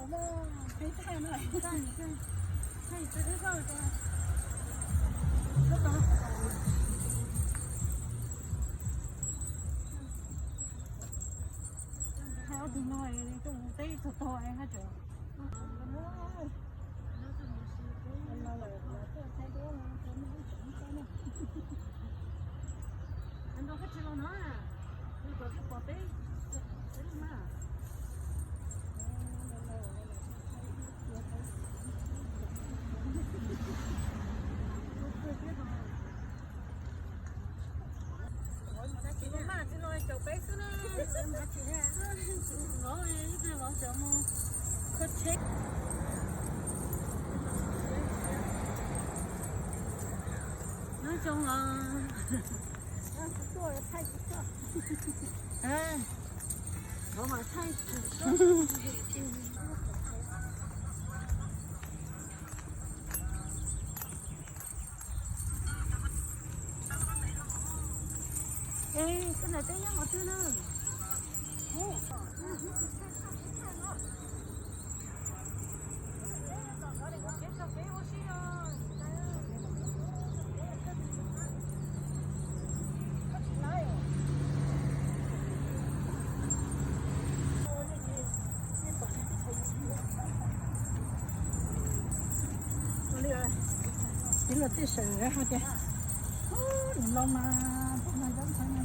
Hais ob tug no, tug teb txog tog haj tseem. Tsis ua maj tsis no caum peb xwb na. Ib pliag vauv cov mus kho tsheb. Nyob zoo os. Es koj ntawm peb nyob qhov twg na? Ib los tij sawv hais tias, nws los mas poj mas zaub ntxhov no.